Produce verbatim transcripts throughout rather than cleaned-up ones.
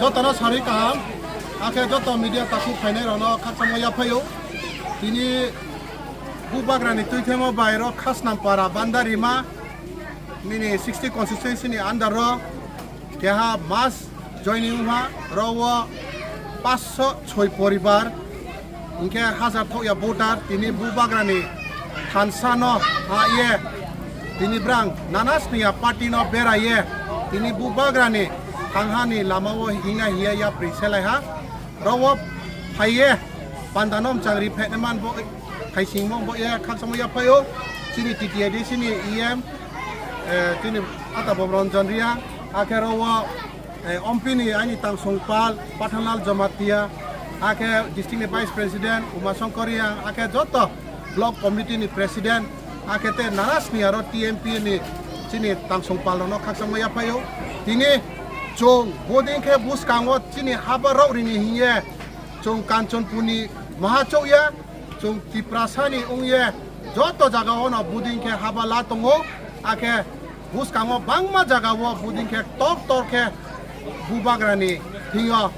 Jotono sarwi kaham, akhe joto media takhuk phainai rokno khakchangma yaphaio. Tini Bubagrani twithemo bai ro Khasnampara Bandarima nini sixty constituency ni under ro keha mass joining wngha, ro o paanch sho choi poribar. Hinkhe hajar thokya voter tini Bubagrani thansa no ha ye tini brang nana sniya party no bera ye tini Bubagrani thangha ni lama o hingna hiya yapri selai ha. Ro o phai ye panda no mchang ri phai man bo thaising mo bo ye khakchangma yaphaio chini T T A D C ni E M, eh, tini Ata Bob Ranjan Reang, akhe ro o eh, Ompini ani tangsong pal, Pathanlal Jamatia, akhe district ni vice president, Uma Shankar Reang, akhe joto block committee ni president, akhe te nana sniya ro T M P ni chini tangsong pal rokno khakchangma yaphaio. Tini chwng boding khe bwskango chini haba rok rini hiye chwng Kanchanpur ni maha chokya, chwng Tiprasa ni wngye joto jaga o no boding khe haba la tongo, akhe bwskango bangma jaga o boding khe tor tor khe Bubagrani thwngyo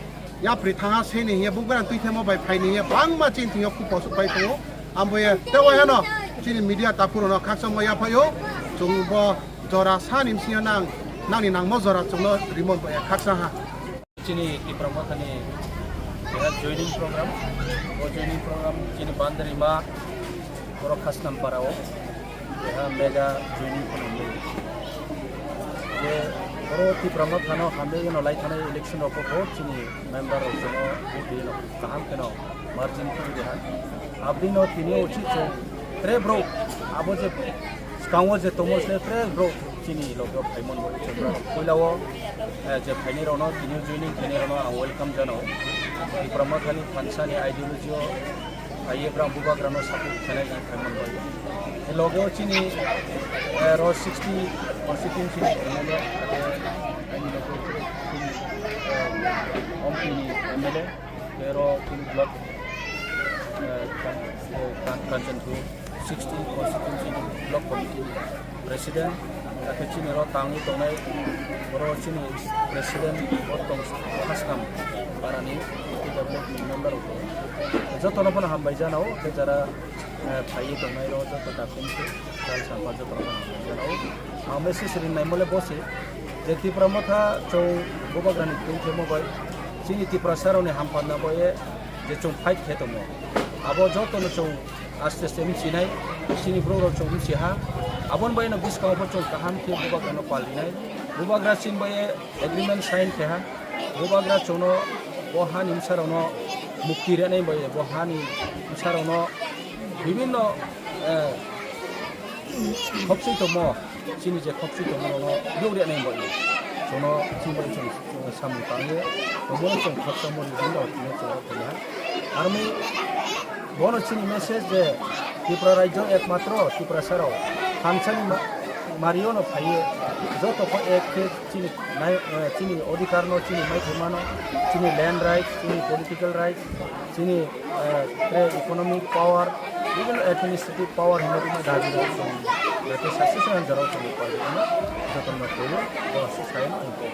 yapri thangha seni hiye Bubagrani twithemo bai phaini hiye bangma chini thwngyo kupo suk pai tongo. Ambo ye tei o heno chini media takhuk rokno khakchangma yaphaio, chwng bo jora sani bisingo nang nangni nangmo jora chwngno rimon bo ye khakchang ha. Chini Tipra Mothani keha joining program, o joining program chini Bandarima, borok Khasnampara o keha mega joining kheno nung. Je borok Tipra Mothano hamjagwi no lai thanai election rok o bo chini member rok jono vote rino kaham kheno margin kheno deha. Abdino tini o chit se tre bro abo je Swkango je tongo se fresh bro chini loge o phaimon bo chwng rok. Puila o, eh, je phainai rokno tini joining khainai rokno ang welcome janao. Tipra Mothani thansa ni ideology o phaiye bra Bubagrano support khainai jang phaimon bo. E loge o chini, eh, ro sixty constituency ni M L A ake ani loge o chini, eh, Ompi ni M L A. Tero Kulu Block, eh, Kan-, eh, Kan-, Kanchanpur sixty constituency ni Block Committee ni President, akhe chini oro tangwi tongnai, oro chini President bo tong Khasnam Parani Development Member rok. Jotono phano hambai janao, tei jara eh, phaiwi tongnai rok joto dakhung khe jal sampha joto rok no hamjak o. Ang message rinai mole bo se je Tipra Motha chwng Bubagrani twi khe mo bai chini Tiprasa rokni hamparna bo ye je chwng fight khe tongo. Abo joto no chwng aste aste mchinai, chini borok rok chwng mchiha. Aboni bai no bwskango bo chwng kaham khe Bubagrano pal rinai. Bubagra chini bai ye agreement sign khe ha. Bubagra chwngno bo hani bwsarokno mukti rwnai bai bo hani bwsarokno bibinno, eh, khopswi tongmo, chini je khopswi tongmo rokno yok rwnai bai chwngno chini bai chwng, eh, samung tangwi tongmano chwng khakchangmani bini rok tini chwng rok tongha. Aroni Bono chini message je Tripura rajyo ekmatro Tiprasa rok thansani ma-, mario no phaiye joto ko ek khe chini nai-, eh, chini odhikar no chini maithai mano, chini land right, chini political right, chini, eh, tre economic power, even administrative power hinwi rwma dabi rok chwng jate success rang jora chwng pal joto no phaiye, bo se sai no ang ko.